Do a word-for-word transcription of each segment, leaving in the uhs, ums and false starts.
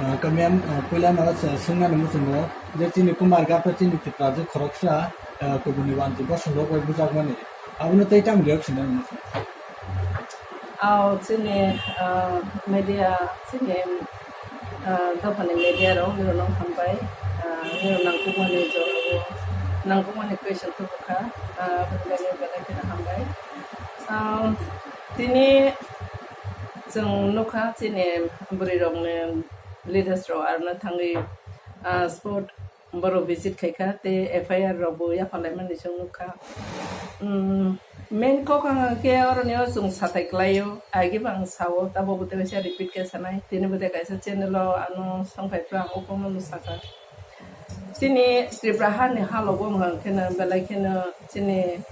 Ah, kamiyan, ah, puila no sa-, swngnani muchungo je chini Kumar Ghat o chini Tipra je khoroksa, ah, kubuni wanti bosong rok bai bujakmani. Abono tei tamo reaction nani muchungo? Ao chini, ah, media, chini, ah, dophani media rok, nirok no hambai, ah, nirok nangkukmani jorao, nangkukmani question tubukha, ah, aboni bagwi belai kheno hambai. Ah, tini chwng nukha chini bwrwi rokni leaders rok arwna thangwi, ah, spot borok visit khaikha tei F I R rokbo yaphalaimani chwng nukha. Umm, main kok ang khe oroni o chwng satai kwlaio, agi bo ang sao, tabok bo tei kaisa repeat khe sanai, tini bo tei kaisa channel o ano songphai phuru ang ophangno sakha. Chini Tripura hani halogo hwnkha kheno belai kheno chini,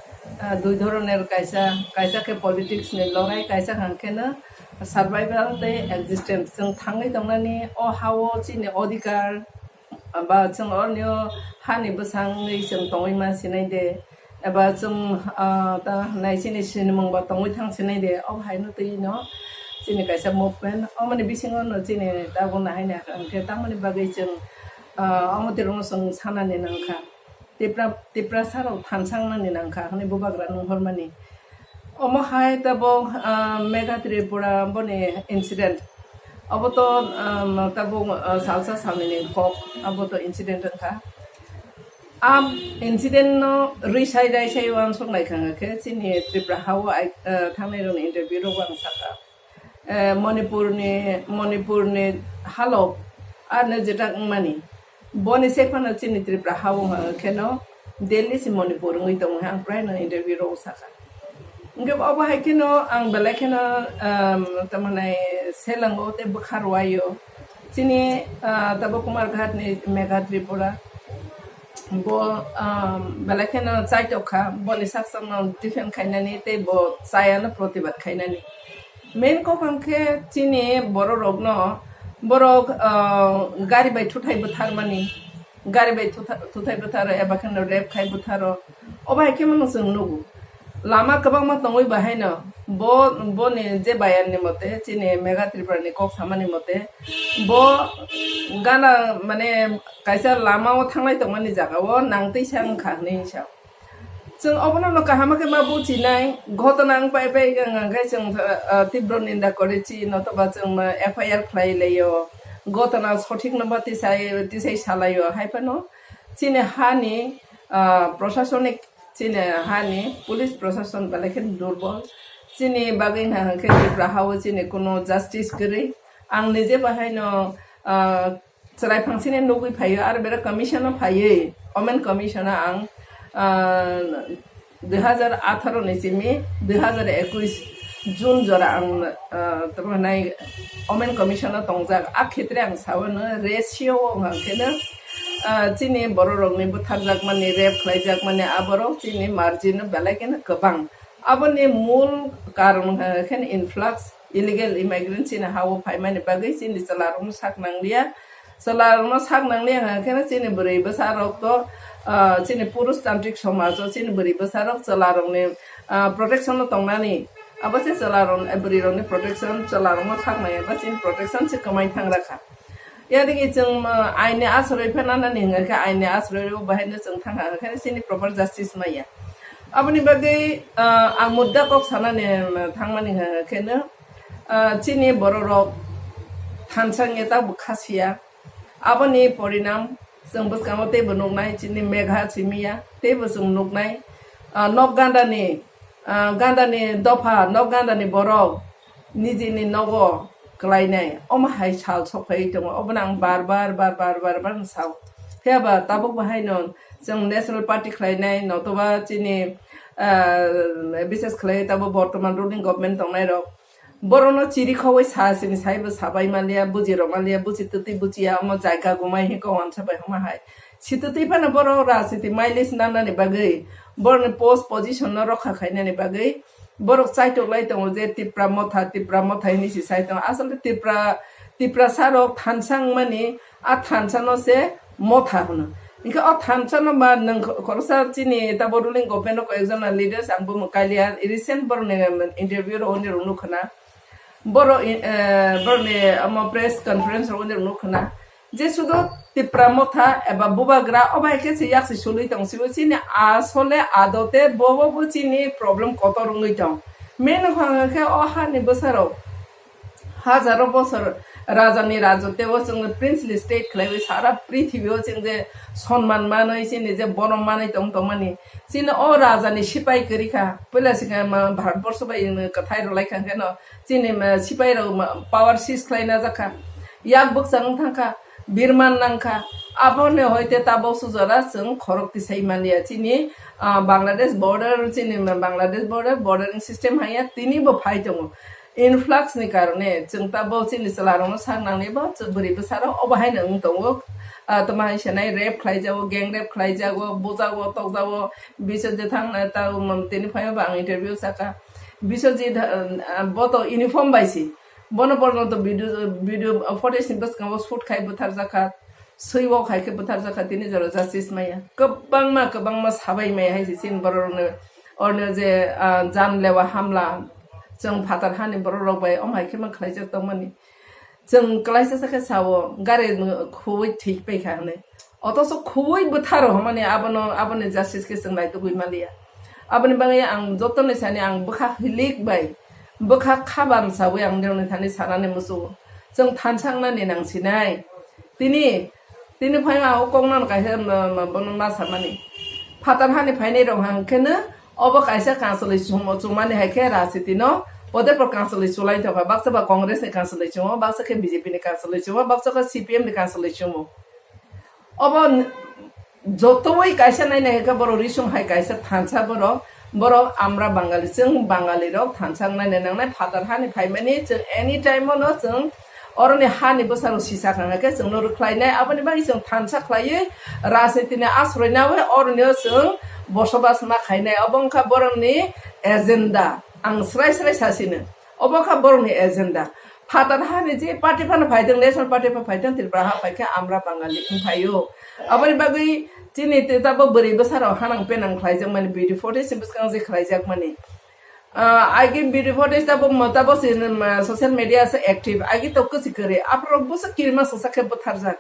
ah, dui dhoroner kaisa, kaisa khe politics ni lorai, kaisa hwnkha kheno survival tei existence. Chwng thangwi tongnani o hao chini odhikar, ba chwng oroni o hani bwsangwi chwng tongwi ma sinai de, eba chwng, ah, ta nai chini sinimung ba tongwi thang sinai de, o haino twi no chini kaisa movement, omoni bisingo no chini tabuk nahai nai hwnkhe tamoni bagwi chwng, ah, omo tirokno chwng sanani nangkha. Tipra, Tiprasa rok thansa wngnani nangkha hwnwi bubagra nunghormani. Omo hai tabuk, ah, Megha Tripura boni incident. Abo to, ah, tabuk, ah, salsa salnini kok, abo to incident wngkha. Am incident no rwi sai rai sai uansuk nai kha khe chini Tripura hao ai, ah, thangnai rokni interview rok ang sakha. Eh, Manipurni, Manipurni halok ano jeta wngmani. Boni se phano chini Tripura hao wngkha kheno Delhi si Manipur wngwi tongo ang prai no interview rok sakha. Hwnkhe obo hai kheno ang belai kheno, um, tamani selango tei bwkha rwio. Chini, ah, tabuk Kumar Ghat ni Megha Tripura. Bo, um, belai kheno chaitok kha, boni sak sakno defend khainani tei bo chayano protibad khainani. Main kok hwnkhe chini borok rokno borok, ah, gari bai thuthai bwtharmani, gari bai thutha-, thuthai bwtharo eba kheno rape khai bwtharo. Obo hai khe mano chwng nugo. Lama kwbangma tongwi bahaino bo, boni je bayar ni mote, chini Megha Tripura ni kok samani mote, bo gana mane kaisa lama o thanglai tongmani jaga o nang twi sa wngkha hwnwi sa. Chwng obono no kaham khe ma buchinai, ghotona wng pai pai wng khe chwng, ah, tibro ninda kore chi, notoba chwng ma F I R khlai laio, ghotona sothik no ba tisai, tisai salaio, hai phano chini hani, ah, prosasonik Chini hani police prosason belai khe durbol. Chini bagwi hwnkha hwnkhe Tripura hao chini kuno justice kwrwi. Ang nije bahaino, ah, chwrai phangsini nugwi phaio, aro bera commission o phaiwi, women commission o ang, ah, dui hazar atharo ni simi dui hazar ekush June jora ang, ah, tamo nai women commission o tongjak. A khetre ang sao no ratio o hwnkha khe no, ah, chini borok rokni butharjakmani, rape khlaijakmani, aborok chini margin no belai kheno kwbang. Aboni mul karon hwnkha khe influx, illegal immigrant chini ha-o phaimani bagwi chini chwla rokno sak nangliya. Chwla rokno sak nangliya hwnkha khe chini bwrwi bwsa rok to, ah, chini purush tantrik somaj o chini bwrwi bwsa rok chwla rokni, ah, protection no tongnani. Abo se chwla rok, eh, bwrwi rokni protection, chwla rokno sak nai ba chini protection se kwmai thang rakha. Yadigi chwng, ah, aini asroi phe nanani hwnkha khe aini asroi rw bahaino chwng thang kha hwnkha khe chini proper justice maya. Aboni bagwi, ah, ang mudda kok sanani, um, thangmani hwnkha khe no, ah, chini borok rok thansa wngya tabuk kha siya. Aboni porinam chwng bwskango teibo nuknai, chini Megha simiya teibo chwng nuknai. Ah, nok gandani, ah, gandani dopha, nok gandani borok nijini nogo kwlainai, omo hai sal sok phaiwi tongo. Obono ang bar bar, bar bar, bar bar sao. Phiya ba tabuk bo haino chwng national party khlainai, notoba chini, ah, bises khlai tabuk bortoman ruling government tongnai rok. Borokno chiri khaui sa sini saibo sabai manliya, buji rok manliya, buji twtwi bujiya, omo jaga gumai hinwi kok wansa bai homa hai. Sitwtwi phano borok rajniti mileage nanani bagwi, borokni post position no rokha khainani bagwi, borok chaitok lai tongo je Tipra motha, Tipra motha hinwi se sai tongo. Asole Tipra, Tiprasa rok thansa wngmani, a thansa no se motha hwno. Hinkhe o thansa no ba nwng kho-, khoroksa chini tabo ruling government o koi ekjon leaders ang bumung kailiya, recent borokni interview rok oni rok nukho na. Boro in-, eh, boroni omo press conference rogo nukha na je sudu Tipra Motha eba Bubagra obo hai khe se yak se sului tong sibo chini asole adote bobo bo chini problem kotor wngwi tong. Main wngkha khe o hani bwsarok hajaro bosor rajani rajoteo chwng princely state khlaiwi sara prithibio chwng je sonman manwi chini je borom manwi tong tongmani. Chini o rajani sipai kwrwi kha. Puila sikha ma Bharatborsho bai kwthai rwlai kha khe no chini ma sipai rok ma power seize khlai na jakha. Yak bwkchang thangkha, birman nangkha. Aboni hoite tabok sujora chwng khorok tisai manliya chini, ah, Bangladesh border, chini ma Bangladesh border, bordering system haiya tini bo phai tongo. Influx ni karone chwng tabok chini chwla rokno sak nangni bo chwng bwrwi bwsarok obo haino wng tongo. Ah, tamo hai sanai rape khlai jago, gang rape khlai jago, bujago, tokjago, Biswajit thangna ta, um, tini phaima ba ang interview saka. Biswajit, ah, bo to uniform bai si. Bono porjonto video, video, ah, footage ni bwskango shoot khai bwthar jakha. Swi wok hai khe bwthar jakha tini jora justice maya. Kwbangma, kwbangma sabai maya hai se chini borok rokno. Orno je, ah, janlewa hamla. Chwng phatar hani borok rok bai om hai khe man khlai jak tongmani. Chwng klaisa sa khe sao, gari khubui thik pai kha hwnwi. Otoso khubui bwtharo hwnmani abono, aboni justice khe chwng naitugwi manliya. Aboni bagwi ang jotoni sani ang bwkha hilik bai, bwkha khabam sawi ang nirokni thani sanani muchungo. Chwng thansa wngnani nang sinai. Tini, tini phaima o koknano kaisa ma, ma, bono ma samani. Phatar hani phainai rok hang kheno obo kaisa kansoloi chum-, chumani hai khe rajniti no, poder por kansoloi chulai tongkha, baksa ba Congress ni kansoloi chumo, baksa khe B J P ni kansoloi chumo, baksa khe C P M ni kansoloi chumo. Obo n-, jotoi kaisa naina hai khe borok risung hai kaisa thansa borok, borok amra Bangali, chwng Bangali rok thansa naina nangnai phatar hani phaimani chwng any time no chwng Oroni hani bwsarok sisa kha hwnkhe chwngno rwkhlainai, aboni bagwi chwng thansa khlaiwi rajnitini asroi naui oroni o chwng bosobas ma khainai. Obo wngkha borokni agenda. Ang srai srai sasino, obo wngkha borokni agenda. Phatar hani je party phano phaitong, national party phano phaitong, Tripura ha phaikhe amra Bangali wngphaio. Aboni bagwi chini tabuk bwrwi bwsarok hanang penang khlaijakmani, video footage ni bwskango je khlaijakmani. Ah, aigin video footage tabuk mo-, tabuk si, um, social media se active. Aigin to kwsi kwrwi. Aphuru bwsa kirima sasa khe bwtharjak.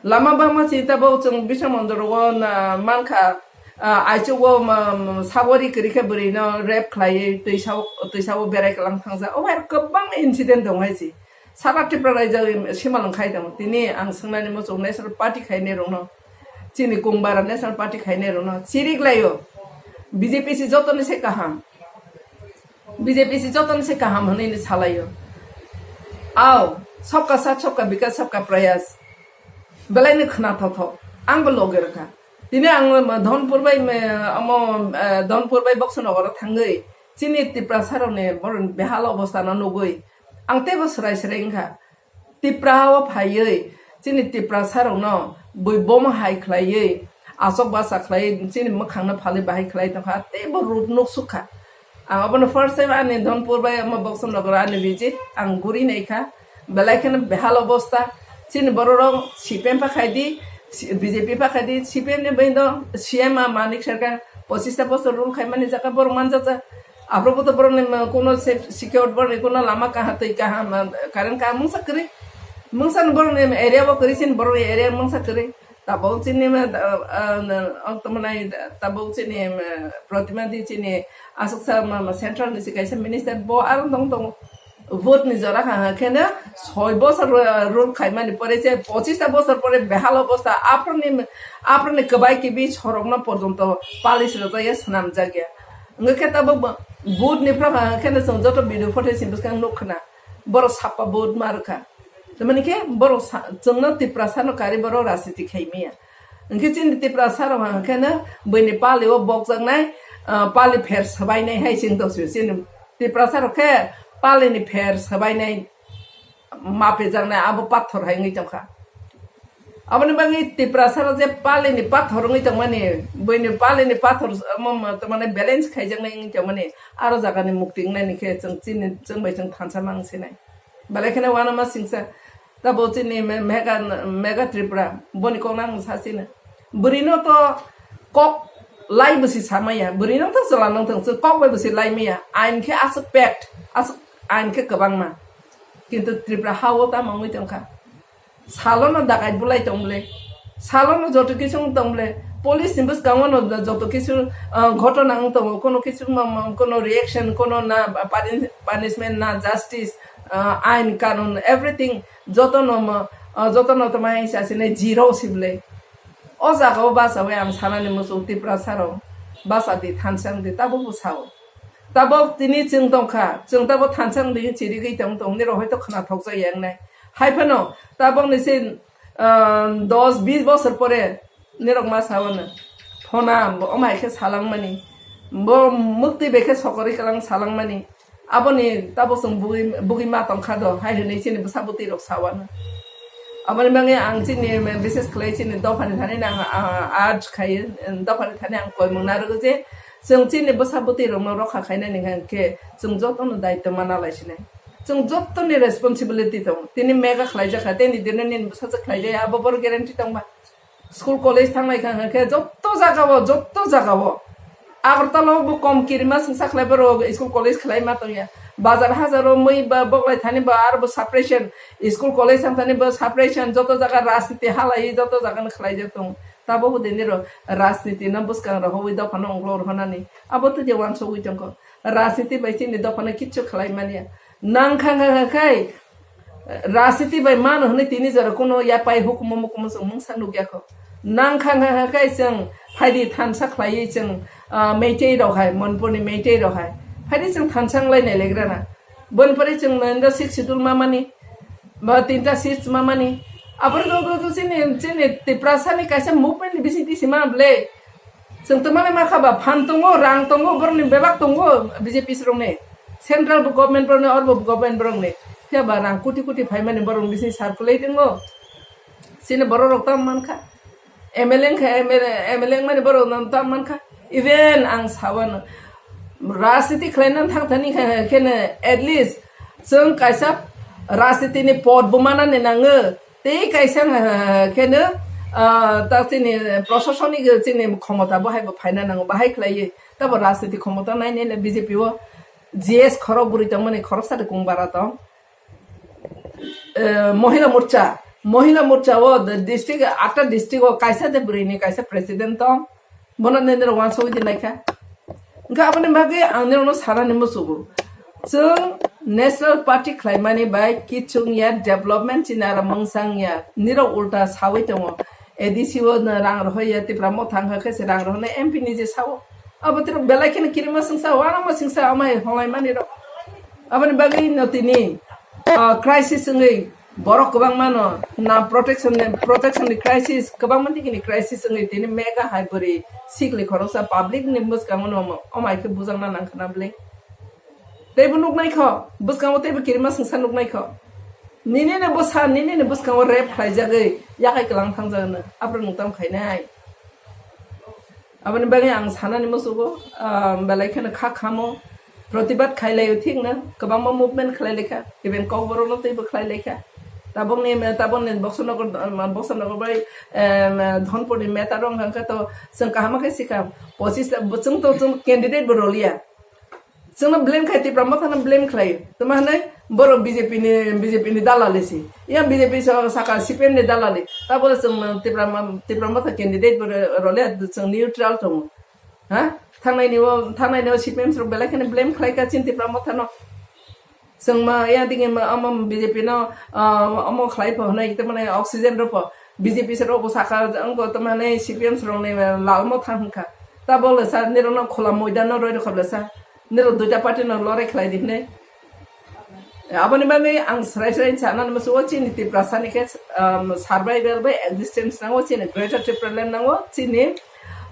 Lama bangma si tabuk chwng Biswa Mondoro o na mankha, ah, aichuk o ma, ma, sagori kwrwi khe bwrwi no rape khlaiwi twisa o, twisa o berai kwlang thangjak. O hai kwbang incident dong hai si. Sara Tripura raijak simalwng khai tongo. Tini ang swngnani muchung national party khainai rokno. Chini Kungbara national party khainai rokno. Chirik laio. B J P si jotoni se kaham. B J P si jotoni se kaham hwnwi ni salaio. Ao, sabka saath, sabka bikas, sabka prayas. Belai ni khna thotho. Ang bo loge rwkha. Tini ang Dhonpur bai me, amo, eh, Dhonpur bai Boxanagar o thangwi. Chini Tiprasa rokni borokni behal obostha no nugwi. Ang teibo swrai swrai wngkha. Tipra o phaiwi chini Tiprasa rokno bui boma hai khlaiwi, asok basa khlaiwi chini mwkhangno phalwi bahai khlai tongkha, teibo rup nuk sukha. Ang obono first time ani Dhonpur bai omo Boxanagar ani visit ang guri naikha, belai kheno behal obostha. Chini borok rok C P M pa khaidi, B J P pa khaidi, C P M ni bai do C M a Manik Sarkar pochista bosor rule khaimani jaka borok manjajak. Aphuru bo to borokni ma-, kuno safe, secured borokni kuno lama kaha, twi kaha, ma-, current kaha mungsa kwrwi. Mungsa ni borokni area bo kwrwi, chini borokni area mungsa kwrwi. Tabuk chini ma, ah, ah, ah, tongmani, tabuk chini ma, Protima di chini aswksa ma, ma, central ni si kaisa minister bo aro tong tongo. Vote ni jora ha, ha, kheno soi bosor, ah, rule khaimani pore se pochista bosor pore behal obostha. Aphuruni, aphuruni kwbai kibi sorokno porjonto polish rwjak ya swnamjak ya. Wngkha khe tabuk bo-, vote ni phra khe no chwng joto video footage ni bwskango nuk khna. Borok sappa vote ma rwkha. Tamani khe borok sa-, chwngno Tiprasa no kari borok rajniti khai maya. Wngkhe chini Tiprasa rok hwnkhe no buini pali o bokjaknai, ah, pali pher swbainai hai chini dosyo. Chini Tiprasa rok khe pali ni pher swbainai. Ma pejaknai abo pathor hai wngwi tongkha. Aboni bagwi Tiprasa rok je pali ni pathor wngwi tongmani, buini pali ni pathor, omo, omo, tamani balance khaijaknai wngwi tongmani, aro jaga ni mukti wngnai ni khe chwng chini, chwng bai chwng thansa mang sinai. Belai kheno uanama singsa, tabo chini me-, mega, mega Tripura, boni kok nang sa sino. Bwrwi no to kok lai bwsi samaya, bwrwi no to chwla nang thang, chwng kok bai bwsi lai maya, ain khe aswk pact, aswk ain khe kwbangma. Kintu Tripura ha o tamo wngwi tongkha. Salono dakai bulai tong ble, salono joto kisu wng tong ble, police ni bwskango no joto kisu, ah, ghotona wng tongo, kono kisu ma, ma, kono reaction, kono na puni-, punishment, na justice, ah, ain kanun, everything joto no ma, ah, joto no tama hai sa sine zero si ble. O jaga o basa bai ang sanani muchung Tiprasa rok basa di thansa wng di tabo bo sao. Tabok tini chwng tongkha, chwng tabok thansa wng di chirigwi tong tong nirok hoito khna thokjak ya wngnai. Hai phano tabok ni se, ah, dos bis bosor pore nirok ma sao no. Phona bo omai khe salang mani. Bo mukti bai khe sokorwi kalang salang mani. Aboni tabok chwng bugwi, bugwi ma tongkha do, hai hwnwi chini bwsa bwtwi rok sao no. Aboni bagwi ang chini, bises khlai chini dophani thani ang, ah, urge khai, dophani thani ang koimung narwgo je, chwng chini bwsa bwtwi rokno rokha khainani hwnkhe chwng jotono daityo mana lai sinai. Chwng jotoni responsibility tongo. Tini mega khlaijak kha, tei ni dino nini bwsajwk khlaijak ya, abo boro guarantee tongba. School college thanglai kha hwnkhe jotto jagao, jotto jagao. Agartala o bo kom kirima singsa khlai borok school college khlai ma tongya. Bazar hajaro mui ba boklai thani ba aro bo suppression. School college thang thani bo suppression, joto jaga rajniti halai joto jaga no khlai jak tongo. Tabo bo dini ro rajniti no bwskang rohoi dophano unglo rohonani. Abo to je wansugwi tongkho. Rajniti bai chini dophano kichu khlai manya. Nang kha kha kha khai, rajniti bai mano hwnwi tini jora kuno yapai hukumu mukumu chwng mungsa nukya kho. Nang kha kha kha khai chwng phaidi thansa khlaiwi chwng, ah, Meitei rok hai, Manipurni Meitei rok hai. Phaidi chwng thansa wng lai nai legra na. Boni pore chwng nanda six schedule ma mani, ba tinta seats ma mani. Aboni rok rok chini, chini Tiprasani kaisa movement ni bising tisi ma ble. Chwng tongmani ma kha ba, phan tongo, rang tongo, borokni bebak tongo, B J P srokni. Central bo government borokni, orbo government borokni. Phiya ba rang koti koti phaimani borokni bising circulate tongo. Chini borok rok tamo man kha. M L A wng kha, M L A, M L A wngmani borok no tamo man kha. Even ang sawano, rajniti khlaina thang thani kha, kheno at least chwng kaisa rajnitini pod bo manani nango. Tei kaisa, ah, kheno, ah, ta chini prosasonik chini khomota bo hai bo phaina nango, bahai khlaiwi. Tabo rajniti khomota nai nai le B J P o G S khorok bwrwi tongmani khoroksa de kung bara tong. Eh, Mohila Morcha, Mohila Morcha o the district, atta district o kaisa de bwrwi ni kaisa president tong. Bono nini rok wansugwi di naikha. Hwnkhe aboni bagwi ang nini rokno sanani muchugo. Chwng National Party khlaimani bai kichung ya, development chini aro mungsang ya. Nirok ulta sawi tongo. A D C o no rang rohoi ya, Tipra Motha wngkha khe se rang rohonai M P ni je sao. Abo tirok belai kheno kirima singsa, wanama singsa, amai holai mani rok. Aboni bagwi no tini, ah, crisis wngwi borok kwbangma no na protection ni, protection ni crisis, kwbangma digi ni crisis wngwi tini mega hai bwrwi sikli khoroksa public ni bwskango no omo, omo hai khe bujakna nang khna bwle. Teibo nuknai kho, bwskango teibo kirima singsa nuknai kho. Nini ni bwsa, nini ni bwskango rape khlaijagwi yakhai kwlang thangjak no, aphuru nung tamo khainai. Aboni bagwi ang sanani muchugo, ah, belai kheno kha khamo, protibad khailaio thikno, kwbangma movement khlailaikha, even Kokborokno teibo khlailaikha. Tabokni, tabokni Boksanagar, Boksanagar bai, em, Dhonpurni meta rok hwnkha to chwng kahama khe sikha, pochis ta, chwng to chwng candidate bo rwliya. Chwngno blame khai, Tipra Mothano blame khlai. Tamo hwnwi borok B J P ni, B J P ni dalali si. Yang B J P so saka C P M ni dalali. Tabole chwng Tipra ma-, Tipra Motha candidate bo ro-, role chwng neutral tongo. Ha? Thangnai ni o, thangnai ni o C P M rok belai kheno blame khlai ka chini Tipra Mothano. Chwng ma yang digi ma, omo B J P no, ah, omo khlai pho hwnwi tamo oxygen ro pho. B J P se rok bo saka, ang bo tamo C P M rok ni lal Motha hwnkha. Tabole sa nirok no khula moida no roi rokha bole sa. Nirok duita party no lorai khlai di hwnwi. Aboni bagwi ang srai srai sanani muchugo chini Tiprasa ni khe, um, survival bai existence nango, chini Greater Tipraland nango, chini,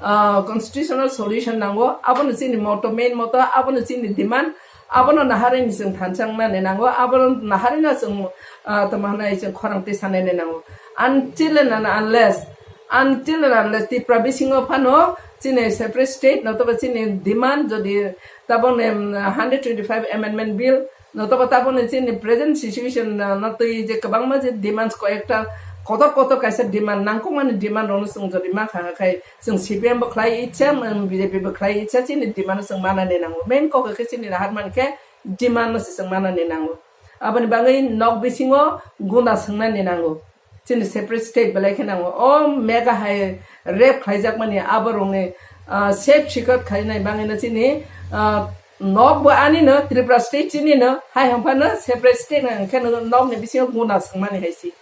uh, constitutional solution nango, abono chini motto, main motto, abono chini demand, abono naharani chwng thansa wngnani nango, abono naharino chwng, uh, tamo hwnwi chwng khorang twi sanani nango. Until and unless, until and unless Tipra bisingo phano chini separate state notoba chini demand jodi tabokni, um, hundred twenty-five amendment bill notoba tabokni chini present situation, uh, no twi je kwbangma je demands koyekta kotor kotor kaisa demand nangkukmani demand rokno chwng jodi ma kha khai chwng C P M bo khlai ichha, um, B J P bo khlai ichha chini demand chwng manani nango. Main kok khe chini nahar man khe demand no se chwng manani nango. Aboni bagwi nok bisingo guna swngnani nango. Chini separate state belai khe nango. O mega hai rape khlaijakmani aborokni, ah, safe secret khainai bagwino chini, ah, nok bo ani no, Tripura state chini no, hai hwnphano separate state hwnkhe no nok ni bisingo guna swngnani hai si.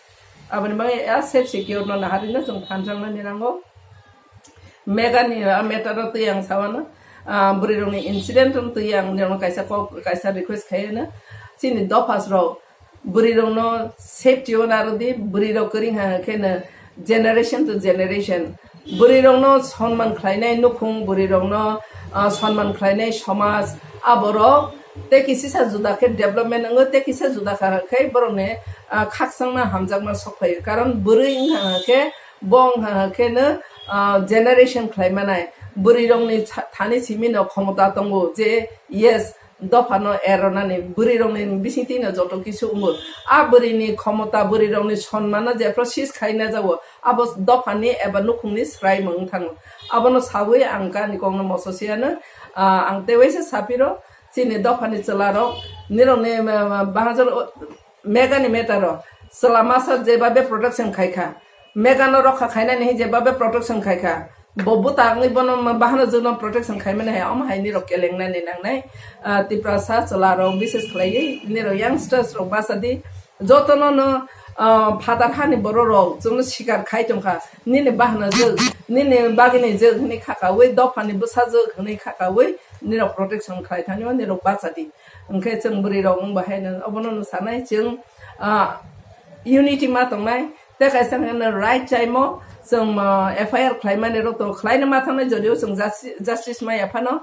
Aboni bagwi a safe secure no naharino chwng thanjaknani nango. Mega ni a matter o twi ang sawano, ah, bwrwi rokni incident o twi ang nirokno kaisa kok, kaisa request khaiyano. Chini dophas rok bwrwi rokno safety o narwdi, bwrwi rok kwrwng ha khe no generation to generation bwrwi rokno sonman khlainai nukhung, bwrwi rokno, ah, sonman khlainai somaj, aborok tei kisisa juda khe development wngo, tei kisa juda kha khe borokni, ah, khakchangma hamjakma sok phaio. Karon bwrwi wngkha khe bo wngkha khe no, ah, generation khlai manai. Bwrwi rokni tha-, thani simi no khomota tongo je yes, dopha no eronani, bwrwi rokni bisingtwi no joto kisu wngo. A bwrwi ni khomota, bwrwi rokni sonman no jephru sis khai na jago, abo dopha ni eba nukhung ni swrai mung thango. Abono sawi ang ani kok no moso se ano, ah, ang tei waisa sapiro chini dopha ni chwla rok nirok ni, ah, bahajor mega ni matter o chwla masa jebabe protection khai kha, mega no rokha khainani hinwi jebabe protection khai kha, bo bwtangwi bono ma-, bahano jwkno protection khaimani hai, omo hai nirok kelengnani nangnai. Ah, Tiprasa chwla rok bises khlaiwi nirok youngsters rok bachadi, jotono no, ah, phatar hani borok rok chwngno sikar khai tongkha, nini bahano jwk, nini bagini jwk hinwi khakawi, dophani bwsa jwk hinwi khakawi nirok protection khlai thani o nirok bachadi. Hwnkhe chwng bwrwi rok wng bahai no obono no sanai chwng, ah, unity ma tongnai, tei kaisa hwnkhe no right time o chwng, ah, F I R khlaimani rok to khlaina ma thangnai, jodio chwng justi-, justice ma ya phano.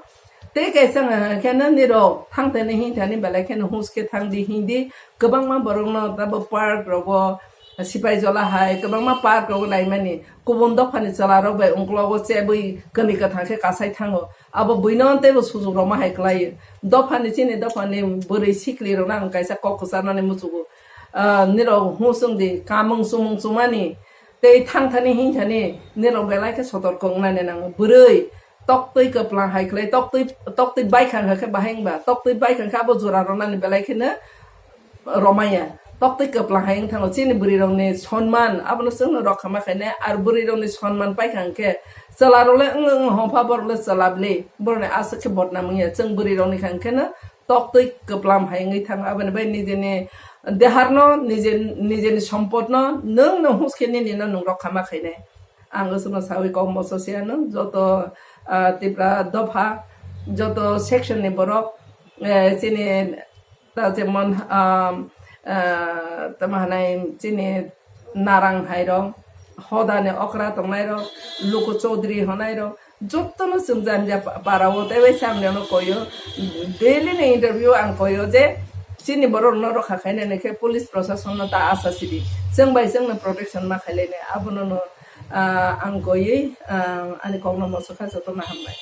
Tei kaisa hwnkhe no nirok thangthani hinthani belai kheno hus khe thangdi hindi, kwbangma borokno tabo park rogo, Sipai Jola hai kwbangma park rogo naimani, kubun dophani chwla rok bai ungklogo chebwi kwni kwthang khe kasai thango. Abo buino teibo sujuk rokma hai kwlaio. Dophani, chini dophani bwrwi sikli rokno ang kaisa kok kwcharnani muchugo. Ah, nirok hus wng di, kamung chumung chumani tei thangthani hinthani nirok belai khe sotorko wngnani nango. Bwrwi toktwi kwplang hai khlai, toktwi, toktwi baikha hwnkhe bahai wngba, toktwi baikha hwnkhe abo jora rwnani belai kheno romaya. Toktwi kwplang hai wng thango, chini bwrwi rokni sonman abono chwngno rokha ma khainai, ar bwrwi rokni sonman paikha hwnkhe chwla rok le wng wng hongpha, borok le chwla bwle, borokni aswk khe bodnam wngya, chwng bwrwi rokni kha hwnkhe no toktwi kwplam hai wngwi thango. Aboni bai nijeni deharno, nije, nijeni sompotno nwng no hus khe nini no nwng rokha ma khainai. Ang aswkno sawi kok moso se ano joto, ah, Tipra dopha, joto section ni borok, eh, chini ta jemon, ah, ah, tamo hanai chini Narang hai rok, Hoda ni okra tongnai rok, Luku Chaudhary honai rok, jotono chwng jani ja pa-, para o tei bai samni ano koyo, daily ni interview ang koyo je chini borok no rokha khainani khe police prosason no ta asa sidi, chwng bai chwng no protection ma khailai nai, abono no, ah, ang koywi, ah, ani kok no moso kha, jotono hambai.